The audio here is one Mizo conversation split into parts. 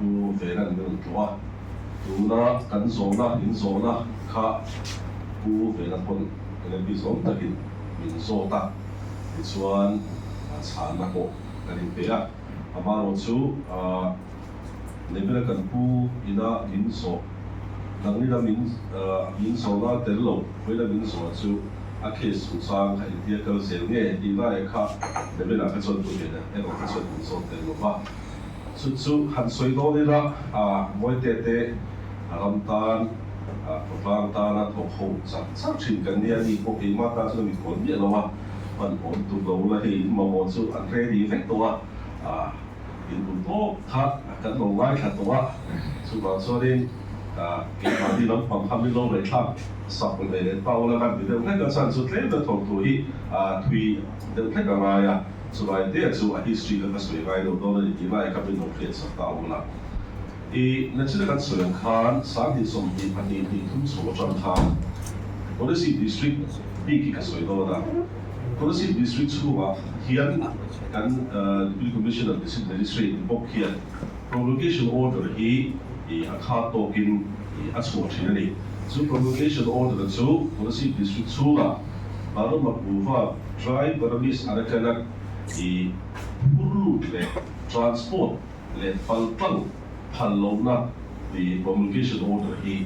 Pu Velan min rawn tlawh a, tuna kan zawhna, in zawhna kha Pu Vela pawn NLP zawm takin min zawt a, tichuan chhanna pawh kan inpe a. Amaherawh chu Nebela kan pu ina min zawh, nangni min min zawhna tel lo, vawiina min zawh chu a case chungchang kha engtia kal zel nge tih laiah kha Nebela kha chuan pu Vena erawh kha chuan min zawt tel lo va. Chu chu han sawi dawn ila, Mawite te ram tan, khawtlang tana thawk ho char char thin kan nia, ni pawh keimah tan chuan a mitkawl miah lo a, hman awm tum lo ula hei in mamawh chu an ready vek tawh a, in duh tawp kha kan lo ngaithla tawh a, chuvang chuanin keimahni lampang kha min lo ngaihthlak sak ve leh ta ula kan ti deuh hlek a, chhan chu tlem na thawnthu hi thui deuh hlek a ngai a. Chulai te chu a history kha ka sawi ngai lo dawn a ni tih lai kha min lo hriat sak ta ula. I nachina kan sawi ang khan 2022 hnih thum chho atang khan Kolasib District bik hi ka sawi dawn a. Kolasib District chhungah hian kan Deputy Commissioner District Magistrate ni bawk hian Promulgation Order hi a kha tawkin a chhuah thin a ni. Chu Promulgation Order chu Kolasib District chhungah Baroma Kuva Dry Burmese Arecanut i phur lut leh transport leh paltlang phal lohna i promulgation order hi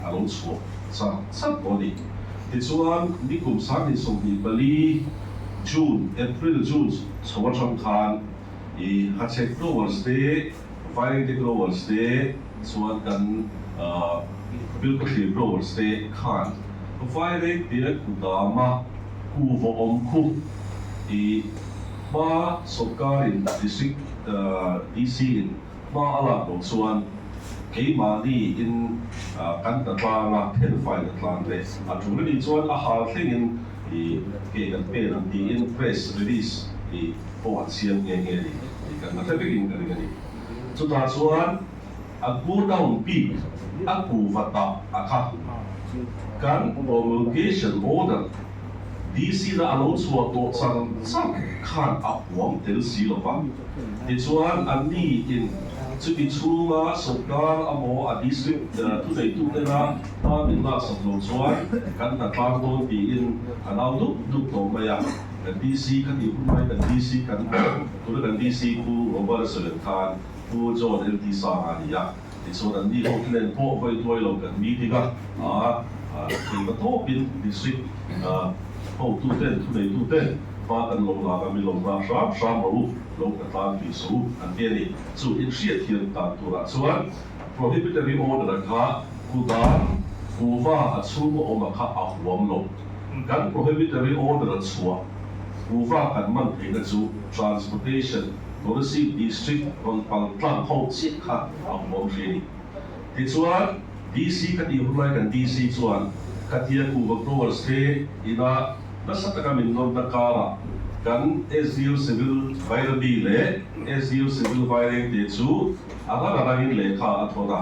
a lo chhuah char char tawh a ni. Tichuan, nikum 2024 June, April-June chho atang khan i Hachhek Growers te, Vairengte Growers te chuan kan Bilkhawthlir Growers te khan Vairengte kudama kuhva awm khu i hma sawrkarin District DC in hma a lak loh chuan keimahni in kan ta tlang a, thenfai ta tlan leh a tul a nih chuan a hal thlengin i ke kan pen ang tiin press release i pawh an siam nghe nghe a ni tih kan la hre vekin ka ring a ni. Chutah chuan a godown bik a kuhva tah a kha kan promulgation order DC na a lo chhuah tawh char char khan a huam tel si lo va. Tichuan anni in chumi chhunga sawrkar amaw a district thuneitutena hma min laksak lo chuan kan hna tlang dawn tiin a nau dup dup tawh mai a. Kan DC kha tih hun lai kan DC kan tuna kan DC Pu Robert a sawi ang khan Pu John LT Sanga a ni a, tichuan an ni ho te nen pawh vawi tuai lo kan meeting a, aa theihna tawpin district hotu ten thuneitu ten hma kan lo lak a, mi lo nghah hram hram rawh u, lo ka tlang tih suh u an ti a ni. Chu inhriatthiam dan turah chuan prohibitory order kha kudan kuhva a chhunga awm a kha a huam lo. Kan prohibitory order a chhuah kuhva kan man theihna chu transportation Kolasib District rawn pal tlang ho chiah kha a huam hri a ni. Tichuan DC ka tih hun lai kan DC chuan khatia kuhva growers te ina nasa taka min nawrna karah kan SDO Civil Bairabi leh SDO Civil Vairengte chu a rang a rangin lehkha a thawn a.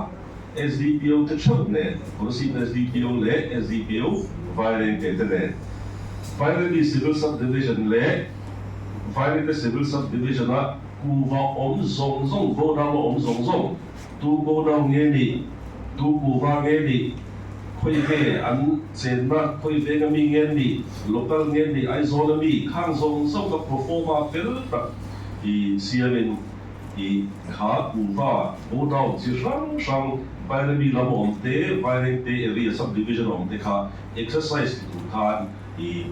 SDPO te theuh nen, Kolasib SDPO leh SDPO Vairengte te nen, Vairengte Civil Sub-Division leh Vairengte Civil Sub-Division a kuhva awm zawng zawng, godown a awm zawng zawng, tu godown nge nih, tu kuhva nge nih, khawi nge an chenna, khawi veng a mi nge nih, local nge nih, Aizawl a mi, khang zawng zawng ka proforma fel tak i siamin, I kha kuhva godown chi hrang hrang Bairabi lam awm te, Vairengte area sub division awm te kha exercise ti tur khan i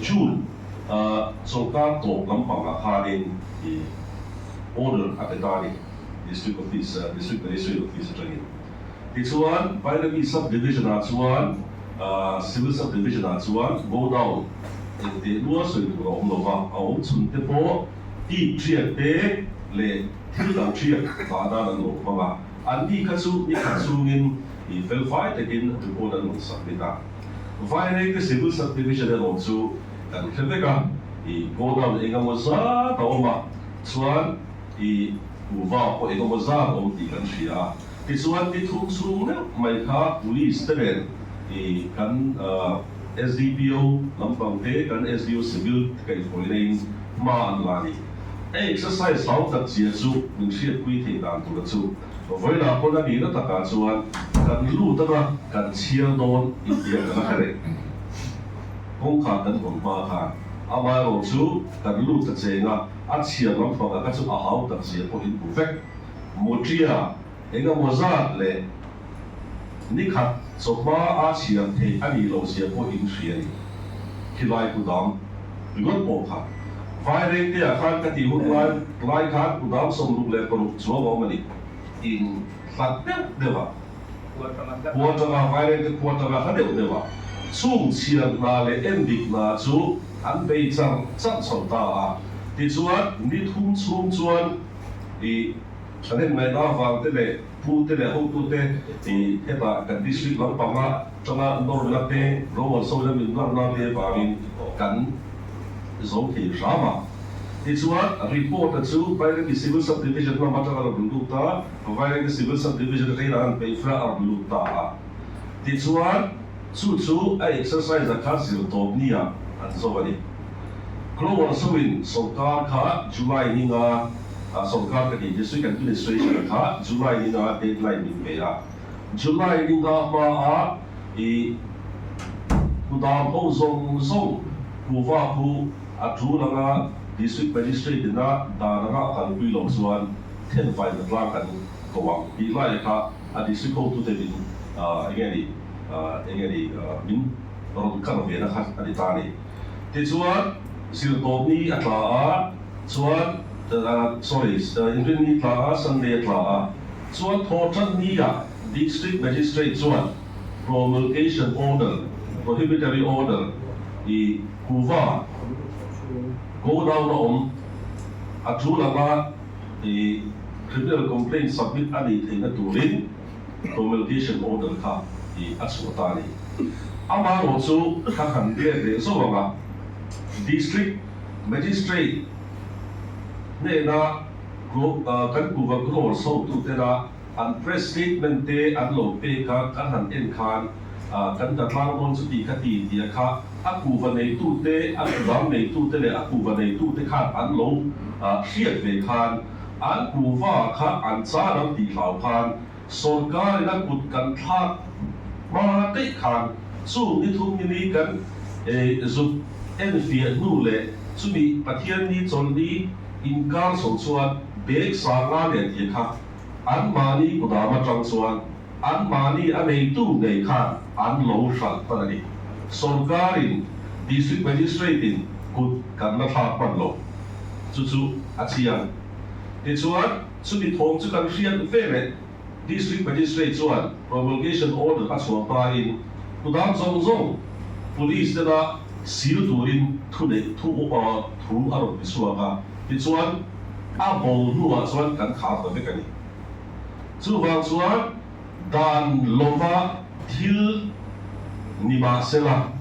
June chawlhkar tawp lampangah khanin i order a pe ta a ni District Office, District Magistrate Office atangin. Tichuan Bairabi sub division ah chuan Civil sub division ah chuan godown engteh lua sawi tur a awm lo va, a awm chhun te pawh Tip thiak te leh thil dang thiak vah dan an lo hmang a, anni kha chu ni khat chungin i felfai takin report an rawn submit a. Vairengte Civil Subdivision erawh chu kan hre vek a, i godown eng emaw zat a awm a, chuan i kuhva pawh eng emaw zat a awm tih kan hria a. Tichuan ni thum chhung meuh mai kha Police te nen i kan SDPO lampang te kan SDO Civil te kaihhruaina in hma an la a ni. A exercise hlau tak zia chu min hriatpui thei dan tura chu vawilah pawn a nihna takah chuan kan lut anga kan chhiar dawn intiang kan a hre reng. Kawngkhar kan hawn hma khan amaherawh chu kan lut ta cheng a, a chhiar lampangah kha chu a hau tak zia pawh in hmu vek. Mutria engemaw zat leh nikhat chawhma a chhiar theih a nih loh zia pawh in hria ni. Khilai kudam ringawt pawh kha Vairengte ah khan ka tih hun lai lai khan kudam 66 chuang a awm a ni. In hlat deuh deuh a, khua atanga Vairengte khua atanga hla deuh deuh a chung chhiar hna leh endik hna chu an bei char char chho ta a. Tichuan ni thum chhung chuan I thahnem ngaihna avang te leh pu te leh hotu te i hetah kan district lampanga tanga nawrna te ro an sawina min nawrna te avangin kan zo thei hram a. Tichuan report a chu Vairengte Civil Sub-Division lam atanga rawn lut a, Vairengte Civil Sub-Division atangin an peih fela a rawn lut ta a. Tichuan chu chu a exercise a kha zir tawp nia an zo a ni. Grower sawin sawrkar kha July ni nga sawrkar ka tih District Administration kha July ni nga deadline min pe a. July ni nga hma a i kudam ho zawng zawng kuva khu a tul anga District Magistrate ina dan anga a kalpui loh chuan thenfai na tlang kan ko ang tih lai kha a District hotute min enge ni enge ni min rawn kar ve na kha a ni ta a ni. Tichuan, Zirtawpni a tla a, chuan, sorry, Inrinni tla a, Sunday a tla a, chuan Thawhtanni-ah District Magistrate chuan Promulgation Order, Prohibitory Order, i kuva godown a awm a tul anga i criminal complaint submit a nih theihna turin Promulgation Order kha i a chhuah ta a ni. Amaherawh chu ka han let leh zawk ang a, District Magistrate hnena kan kuva growers hotutena an press statement te an lo pek a, kan han en khan kan ta tlang dawn chu tih kha ti tia kha a kuva neitute, a kudam neitute leh a kuva neitute khan an lo hriat ve khan an kuva kha an chan ang tih hlau khan Sawrkarin a kut kan thlak hma daih khan chung ni thum ni ni kan zuk enfiah hnu leh chumi Pathian ni chawlhni inkar chho chuan bag sanga leh tih kha anmahni kudam atang chuan anmahni a neitu ngei khan an lo hralh hman a ni. Sawrkarin District Magistrate in kut kan la thlak hman lo chu chu a chiang. Tichuan. Chumi thawm chu kan hriat ve leh District Magistrate chuan Promulgation Order a chhuah hmain kudam zawng zawng Police tena sil turin thu neih thu thu a rawn ti chhuak a, tichuan a bo hnuah chuan kan khar ta vek a ni. Chuvang chuan dan lova thil ni mahsela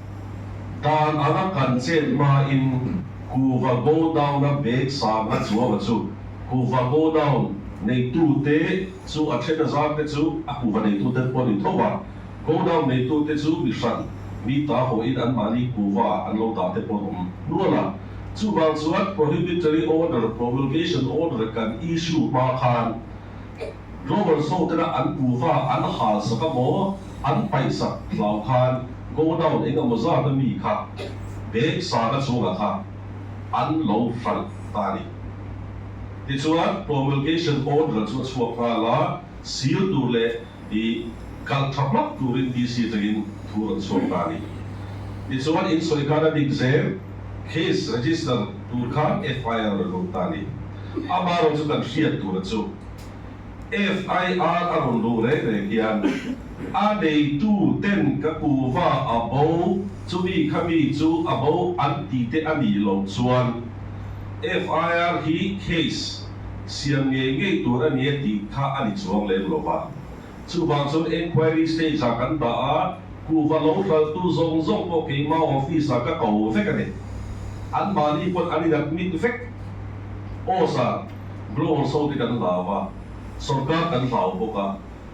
dan anga kan chet hmain kuva go down-a bag sang a chuang a chu Kuhva godown neitute chu a then a zarte chu a kuhva neitute pawh a ni tho a, godown neitute chu mi hran, mi ta hawiin anmahni kuhva an lo dah te pawh an awm nual a. Chuvang chuan Prohibitory Order, Promulgation Order kan issue hma khan Growers ho tena an kuhva an hal sak a maw, an paih sak hlau khan godown eng emaw zat a mi kha bag sanga chungah kha an lo hralh ta a ni. Tichuan, promulgation order chu a chhuak nghal a, seal tur leh i kalh tha hmak turin DC atangin thu rawn chhuak ta a ni. Tichuan, insawi khan a dik zel, case register tur khan FIR a rawn lut ta a ni. Amaherawh chu kan hriat tura chu FIR a rawn luh reng reng hian a neitu ten ka kuva a bo, chumi khami chu a bo an ti te a nih loh chuan FIR hi case siam ngei ngei tur a nia tih kha a ni chuang lem lo va. Chuvang chuan enquiry stage ah kan dah a, kuhva lo hlaltu zawng zawng pawh keimah office ah ka ko vek a ni. Anmahni pawn an in admit vek. Aw sir, growers ho te kan hlau a, sorkar kan hlau bawk a,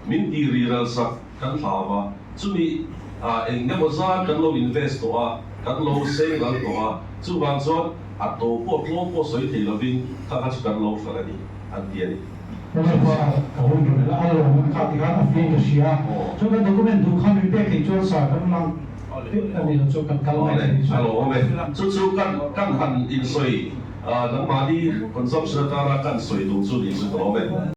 min tih riral sak kan hlau a, chumi ah eng emaw zan kan lo invest tawh a, kan lo seng ral tawh a, chuvang chuan. A to pawh tlawm pawh sawi thei lovin kha kha chu kan lo hralh a ni, an ti a ni. Lalpa ka hun rawn ila a lawm an kha tikhan a fing ka hria a, chuan kan document duh kha min pek theih chuan sir kan lang piap a ni lo chu kan kal mai thei chu. A lawm e. Chu chu kan kan han insawi nangmahni consumption atana kan sawi duh chu ni chu ka lawm e.